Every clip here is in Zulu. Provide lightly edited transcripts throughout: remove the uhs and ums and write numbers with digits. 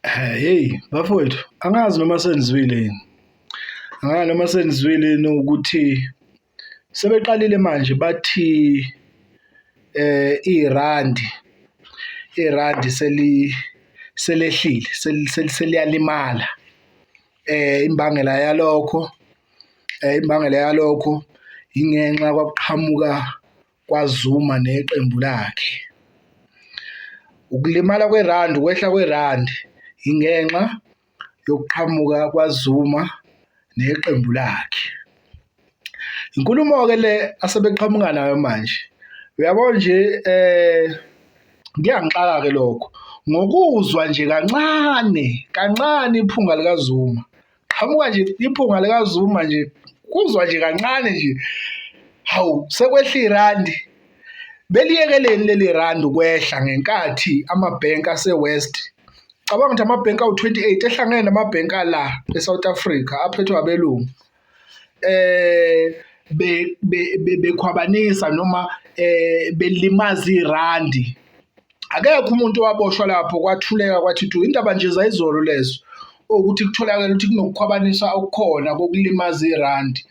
Hey bafowethu, angazi noma senizwile yini, angazi noma senizwile yini ukuthi sebeqalile manje bathi irandi, irandi selehlile, seliyalimala. Imbangela yalokho, imbangela yalokho ingenxa kwakuqhamuka kwaZuma neqembu lakhe. Ukulimala kwerandi, ukwehla kwerandi ingenxa yokuqhamuka kwaZuma neqembu lakhe. Inkulumo-ke le asebeqhamuka nayo manje, uyabo nje kuyangixaka-ke lokho ngokuzwa nje kancane kancane iphunga likaZuma, qhamuka nje iphunga likaZuma nje, kuzwa nje kancane nje, hawu, sekwehla irandi. Beliyekeleni leli randi ukwehla ngenkathi amabhenki ase-West, cabanga ukuthi amabhenki awu-28 ehlangene namabhenki ala e-South Africa aphethwe abelungu, bekhwabanisa noma belimaza irandi. Akekho umuntu owaboshwa lapho, kwathuleka kwathi tu. Indaba nje zayizolo lezo, ukuthi kutholakale ukuthi kunokukhwabanisa okukhona kokulimaza irandi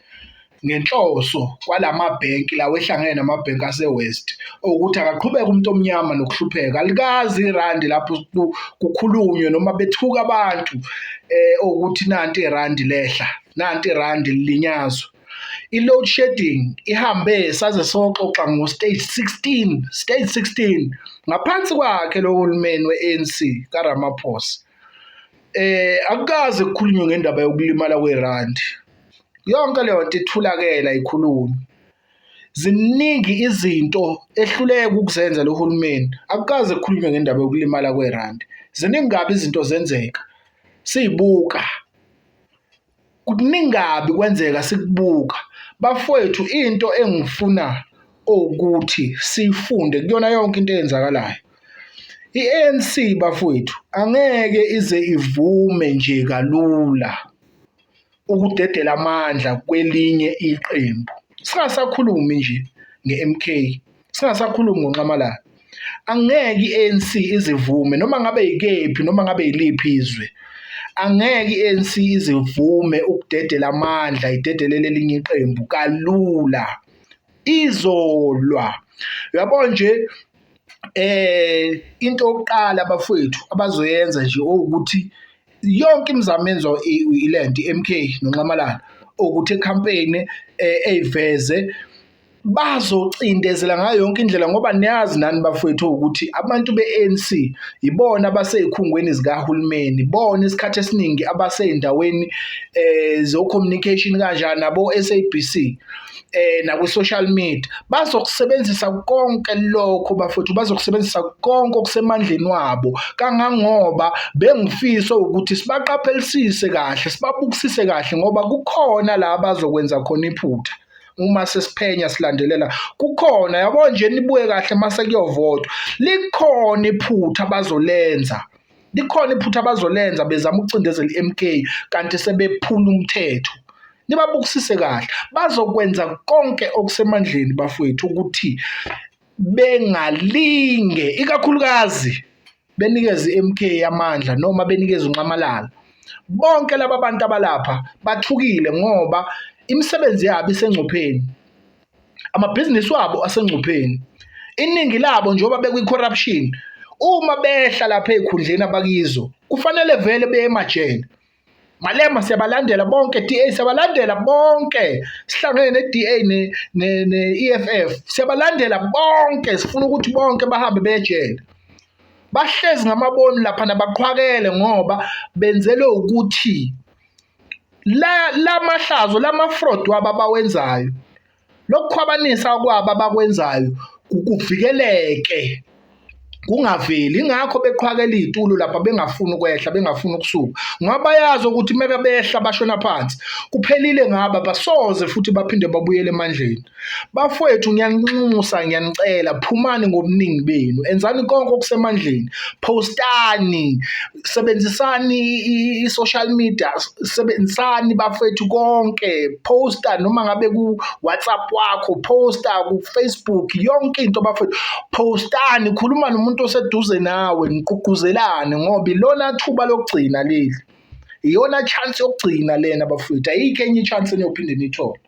ngenhloso kwalamabhenki lawa ehlangene namabhenki ase-West, ukuthi akaqhubeke umuntu omnyama nokuhlupheka. Alikazi irandi lapho kukhulunywe noma bethuka abantu ukuthi nanti irandi lehla, nanti irandi lilinyazwa. I-load shedding ihambe saze soxoxa ngo-stage 16, stage 16 ngaphansi kwakhe lo hulumeni we-ANC kaRamaphosa. Akukaze kukhulunywe ngendaba yokulimala kwerandi. Yonke leyo nto ithulakela ayikhulunywa. Ziningi izinto ehluleka ukuzenza lo hulumeni, akukaze kukhulunywe ngendaba yokulimala kwerandi. Ziningi kabi izinto zenzeka siyibuka, kuningi kabi kwenzeka sikubuka. Bafowethu, into engifuna ukuthi siyifunde kuyona yonke into eyenzakalayo, i-ANC bafowethu angeke ize ivume nje kalula ukudedela amandla kwelinye iqembu. Singasakhulumi nje nge-MK, singasakhulumi ngoNxamalala. Angeke i-ANC izivume noma ngabe yikephi, noma ngabe yiliphi izwe. Angeke i-ANC izivume ukudedela amandla idedelele elinye iqembu kalula. Izolwa. Uyabo nje into yokuqala bafowethu abazoyenza nje ukuthi yonke imizamo yenziwa ilento i-MK noNxamalala ukuthi ecampaign eyiveze, bazocindezela ngayo yonke indlela, ngoba niyazi nani bafowethu ukuthi abantu be-ANC ibona abaseyikhungweni zikahulumeni, bona isikhathi esiningi abaseyindaweni zo-communication kanjani nabo SABC nakwi-social media. Bazokusebenzisa konke lokho bafowethu, bazokusebenzisa konke okusemandleni wabo, kangangoba bengifisa ukuthi sibaqaphelisise kahle, sibabukisise kahle, ngoba kukhona la abazokwenza khona iphutha uma sesiphenya silandelela. Kukhona, yabo nje, nibuye kahle mase kuyovotwa, likhona iphutha abazolenza, likhona iphutha abazolenza bezama ukucindezela i-MK kanti sebephula umthetho. Nibabukisise kahle, bazokwenza konke okusemandleni bafowethu ukuthi bengalinge, ikakhulukazi benikeze i-MK amandla noma benikeze uNxamalala. Bonke laba bantu abalapha bathukile ngoba imisebenzi yabo isengcupheni, amabhizinisi wabo asengcupheni, iningi labo njengoba bekwi-corruption, uma behla lapha ey'khundleni abakizo kufanele vele beye emajele. Malema siyabalandela bonke, DA siyabalandela bonke, sihlangene ne-DA ne-EFF siyabalandela bonke, sifuna ukuthi bonke bahambe bejele. Bahlezi ngamaboni lapha nabaqhwakele ngoba benzelwe ukuthi la lamahlazo lama-fraud wabo abawenzayo, lokukhwabanisa kwabo abakwenzayo kuvikeleke, kungaveli. Ingakho beqhwakela iy'tulo lapha, bengafuni ukwehla, bengafuni ukusuka, ngoba bayazi ukuthi meke behla bashona phansi kuphelile ngabo, abasoze futhi baphinde babuyele emandleni. Bafowethu, ngiyaninxusa, ngiyanicela, phumani ngobuningi benu, enzani konke okusemandleni, postani, sebenzisani i-social media, sebenzisani bafowethu konke, posta noma ngabe ku-WhatsApp wakho, posta ku-Facebook, yonke into bafowethu, postani, khuluma nomuntu. nomuntu oseduze nawe, niqugquzelane ngoba ilona thuba lokugcina leli. Iyona chance yokugcina lena bafowethu, ayikho enye i-chance eniyophinde niyithole.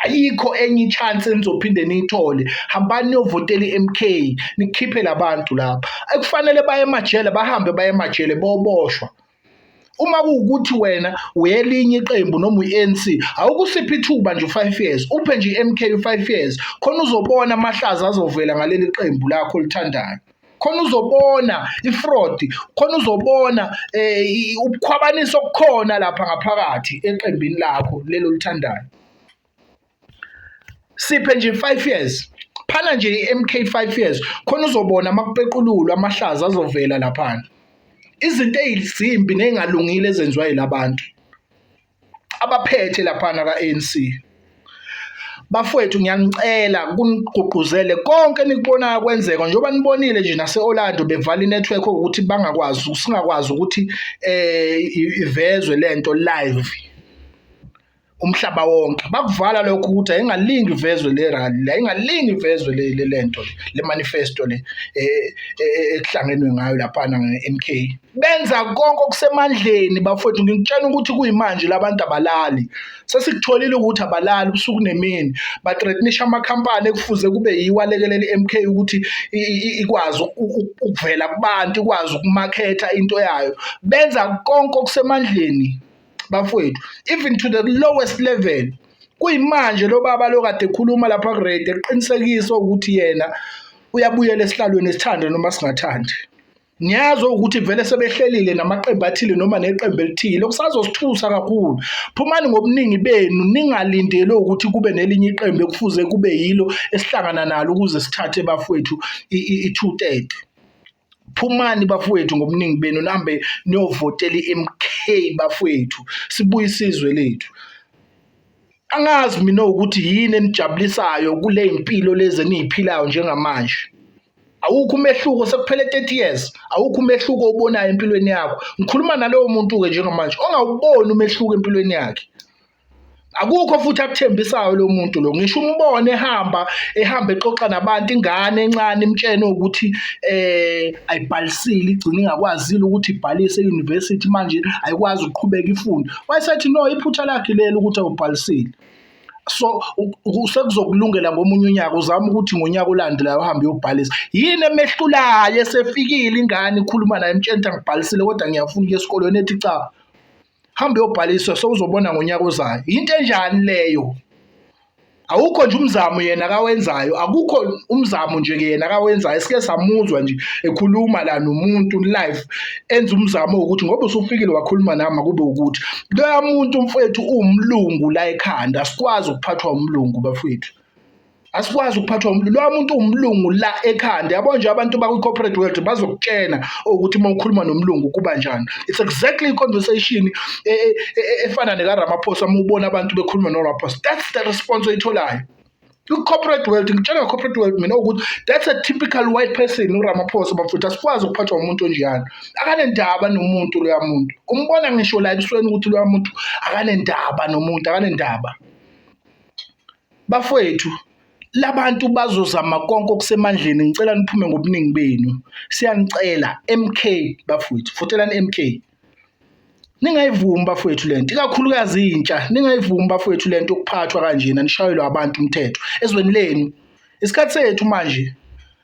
Ayikho enye i-chance enizophinde niyithole. Hambani niyovotela i-M_K, nikhiphe la bantu lapha. Ekufanele baye emajele, bahambe baye emajele boboshwa. Uma kuwukuthi wena uyelinye iqembu noma uyi-ANC, awukusiphi ithuba nje u-5 years, uphe nje i-MK u-5 years, khona uzobona amahlazo azovela ngaleli qembu lakho olithandayo. Khona uzobona i-fraud, khona uzobona ubukhwabanisa okukhona lapha ngaphakathi eqembini lakho lelo olithandayo. Siphe nje 5 years, phana nje i-MK 5 years, khona uzobona makupeqululwa amahlazo azovela laphana. Izinto ezimbi nezingalungile ezenziwa yilabantu abaphethe laphana ka-ANC. Bafowethu, ngiyanicela kunigqugquzele konke enikubonayo kwenzeka, njengoba nibonile nje nase-Orlando bevala i-network ukuthi bangakwazi, singakwazi ukuthi ivezwe lento live umhlaba wonke. Bakuvala lokho ukuthi ayingalingi ivezwe le rally, ayingalingi ivezwe le lento le manifesto le ekuhlangenwe ngayo laphana nge-MK. Benza konke okusemandleni bafowethu, ngikutshela ukuthi kuyimanje labantu abalali. Sesikutholile ukuthi abalali ubusuku nemini, ba-threatenisha amakhampani ekufuze kube yiwo alekelela i-MK ukuthi ikwazi ukuvela kubantu, ikwazi ukumaketha into yayo. Benza konke okusemandleni bafowethu, even to the lowest level. Kuyimanje lo baba lo kade ekhuluma lapha ku-radio eqinisekisa ukuthi yena uyabuyela esihlalweni, esithanda noma singathandi. Ngiyazi ukuthi vele sebehlelile namaqembu athile noma neqembu elithile, okusazosithusa kakhulu. Phumani ngobuningi benu, ningalindeli ukuthi kube nelinye iqembu ekufuze kube yilo esihlangana nalo ukuze sithathe bafowethu i-230. Phumani bafowethu ngobuningi benu, nihambe niyovotela i-MK bafowethu, sibuyise izwe lethu. Angazi mina ukuthi yini enijabulisayo kule mpilo lezi eniyiphilayo njengamanje. Awukho umehluko, sekuphele 30 years, awukho umehluko obonayo empilweni yakho. Ngikhuluma nalowo muntu-ke njengamanje ongawuboni umehluko empilweni yakhe. Akukho futhi akuthembisayo lo muntu lo, ngisho umbone ehamba ehamba exoxa nabantu, ingane encane imtshene ukuthi ayibhalisile, igcine ingakwazile ukuthi ibhalise e-university, manje ayikwazi ukuqhubeka ifunde. Wayesethi no, iphutha lakhe lelo ukuthi awubhalisile. So sekuzokulungela ngomunye unyaka, uzama ukuthi ngonyaka olandelayo uhambe uyobhalisa. Yini emehlulayo esefikile ingane ikhuluma naye imtshela ukuthi angibhalisile kodwa ngiyafuna ukuya esikolweni, ethi cha, hamba uyobhaliswa sewuzobona ngonyaka ozayo. Yinto enjani leyo? Awukho nje umzamo yena akawenzayo, akukho umzamo nje yena akawenzayo. Sike samuzwa nje ekhuluma la nomuntu live, enza umzamo wokuthi ngoba usufikile wakhuluma nami akube ukuthi loya muntu mfowethu uwumlungu la ekhanda. Asikwazi ukuphathwa umlungu bafowethu, asikwazi ukuphathwa umlungu. Loya muntu uwumlungu la ekhanda. Yabo nje abantu bakwi-corporate world bazokutshena ukuthi uma ukhuluma nomlungu kuba njani. It's exactly i-conversation efana neka-Ramaphosa. Uma ubona abantu bekhuluma no-Ramaphosa, that's the response oyitholayo kwi-corporate world. Ngitshela nge-corporate world mina ukuthi that's a typical white person uRamaphosa bafowethu. Asikwazi ukuphathwa umuntu onjeyana, akanendaba nomuntu loya muntu. Umbona ngisho la ebusweni ukuthi loya muntu akanendaba nomuntu, akanendaba bafowethu. Labantu bazozama konke okusemandleni. Ngicela niphume ngobuningi benu, siyanicela. MK bafowethu, votelani MK, ningayivumi bafowethu lento, ikakhulukazi intsha. Ningayivumi bafowethu lento yokuphathwa kanjena, nishayelwe abantu umthetho ezweni lenu. Isikhathi sethu manje,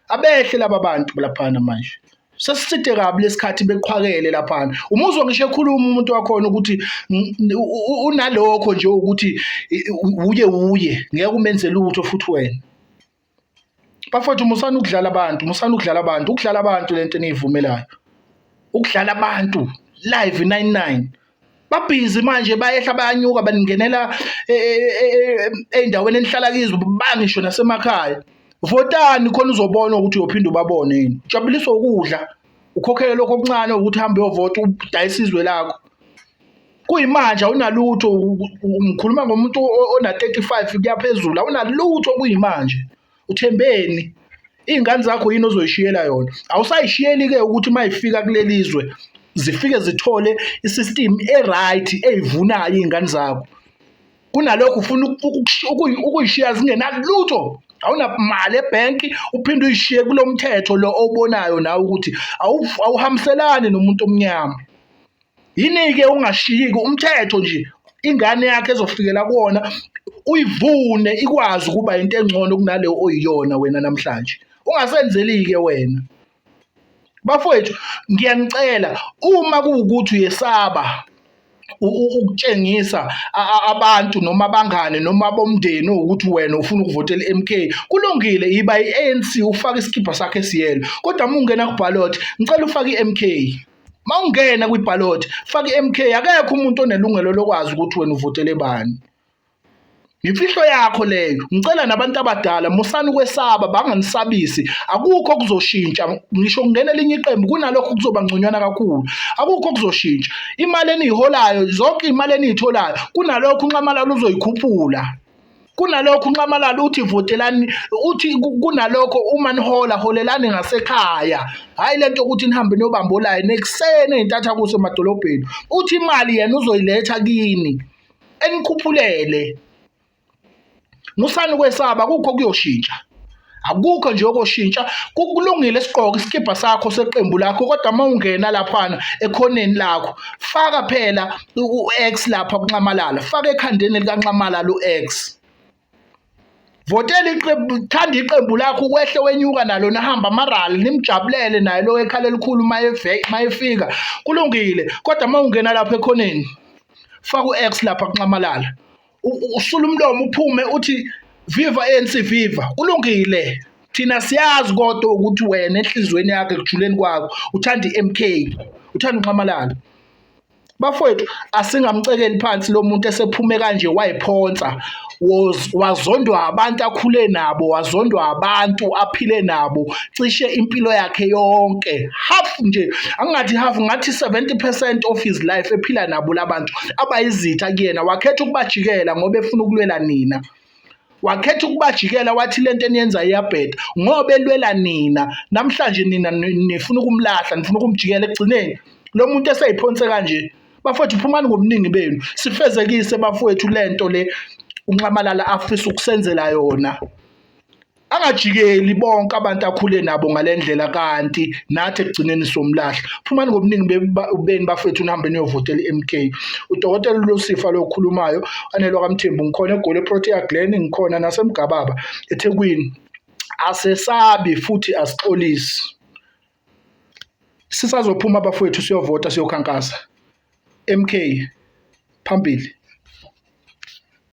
abehle laba bantu laphana manje. Sesiside kabi lesikhathi beqhwakele laphana. Umuzwa ngisho ekhuluma umuntu wakhona ukuthi unalokho nje ukuthi uye uye ngeke umenze lutho futhi wena. Bafowethu, musani ukudlala abantu, musani ukudlala abantu, ukudlala abantu lento eniyivumelayo, ukudlala abantu live 99. Babhizi manje, bayehla bayanyuka, bangenela ey'ndaweni enihlala kizo, bangisho nasemakhaya. Votani khona uzobona ukuthi uyophinde ubabone yini. Ujabuliswa ukudla, ukhokhele lokho okuncane ukuthi uhambe uyovota, udayise izwe lakho. Kuyimanje awunalutho, ngikhuluma ngomuntu ona-35 kuya phezulu, awunalutho kuyimanje. Uthembeni? Iy'ngane zakho yini ozoyishiyela yona? Awusayishiyeli-ke ukuthi uma yifika kuleli zwe zifike zithole i-system e-right eyivunayo iy'ngane zakho. Kunalokho ufuna ukuyishiya zingenalutho. Awunamali ebhenki, uphinde uyishiye kulo mthetho lo owubonayo nawe ukuthi awuhambiselani nomuntu omnyama. Yini-ke ungashiyi-ke umthetho nje ingane yakhe ezofikela kuwona uyivune ikwazi ukuba into engcono kunale oyiyona wena namhlanje. Ungasenzeli-ke wena. Bafowethu ngiyanicela uma kuwukuthi uyesaba ukutshengisa abantu noma abangane noma abomndeni ukuthi wena ufuna ukuvotela i-MK, kulungile, yiba i-ANC ufake isikibha sakho esiyelo, kodwa uma ungena kuballot ngicela ufake i-MK. Uma ungena kwiballot faka i-MK, akekho umuntu onelungelo lokwazi ukuthi wena uvotele bani. Imfihlo yakho leyo. Ngicela nabantu abadala musani ukwesaba, banganisabisi. Akukho okuzoshintsha ngisho kungena elinye iqembu, kunalokho kuzoba ngconywana kakhulu. Akukho okuzoshintsha. Imali eniyiholayo, zonke imali eniyitholayo, kunalokho uNxamalala uzoyikhuphula. Kunalokho uNxamalala uthi votelani, uthi kunalokho uma nihola holelani ngasekhaya. Hhayi lento yokuthi nihambe niyobamba olayini ekuseni ey'ntathakusa emadolobheni. Uthi imali yena uzoyiletha kini. Enikhuphulele. Musani ukwesaba, akukho okuyoshintsha. Akukho nje okoshintsha. Kulungile sigqoke isikibha sakho seqembu lakho, kodwa uma ungena laphana ekhoneni lakho, faka phela u-X lapha kuNxamalala, faka ekhandeni likaNxamalala u-X. Votela iqembu, thanda iqembu lakho, wehle wenyuka nalo, nihamba amarali, nimjabulele naye lo ekhala elikhulu uma efika. Kulungile, kodwa uma ungena lapha ekhoneni, faka u-X lapha kuNxamalala. Usula umlomo uphume uthi viva ANC viva. Kulungile. Thina siyazi kodwa ukuthi wena enhliziyweni yakho ekujuleni kwakho uthanda i-MK, uthanda uNxamalala. Bafowethu, asingamcekeli phansi lo muntu esephume kanje wayiphonsa, wazondwa abantu akhule nabo, wazondwa abantu aphile nabo cishe impilo yakhe yonke, half nje, angingathi half, ngathi 70% of his life ephila nabo labantu abayizitha kuyena. Wakhetha ukubajikela ngoba efuna ukulwela nina. Wakhetha ukubajikela wathi lento eniyenza iyabheda ngoba elwela nina. Namhlanje nina nifuna ukumlahla, nifuna ukumjikela. Ekugcineni lo muntu eseyiphonse kanje. Bafowethu, phumani ngobuningi benu, sifezekise bafowethu lento le uNxamalala afisa ukusenzela yona. Angajikeli bonke abantu akhule nabo ngale ndlela, kanti nathi ekugcineni somlahla. Phumani ngobuningi benu bafethu, nihambe niyovotela i-MK. Udokotela Lusifa lo okhulumayo, Anelwa kaMthembu, ngikhona eGoli eProtea Glen, ngikhona naseMgababa eThekwini. Asesabi futhi asixolisi. Sisazophuma bafowethu siyovota, siyokhankasa. MK phambili.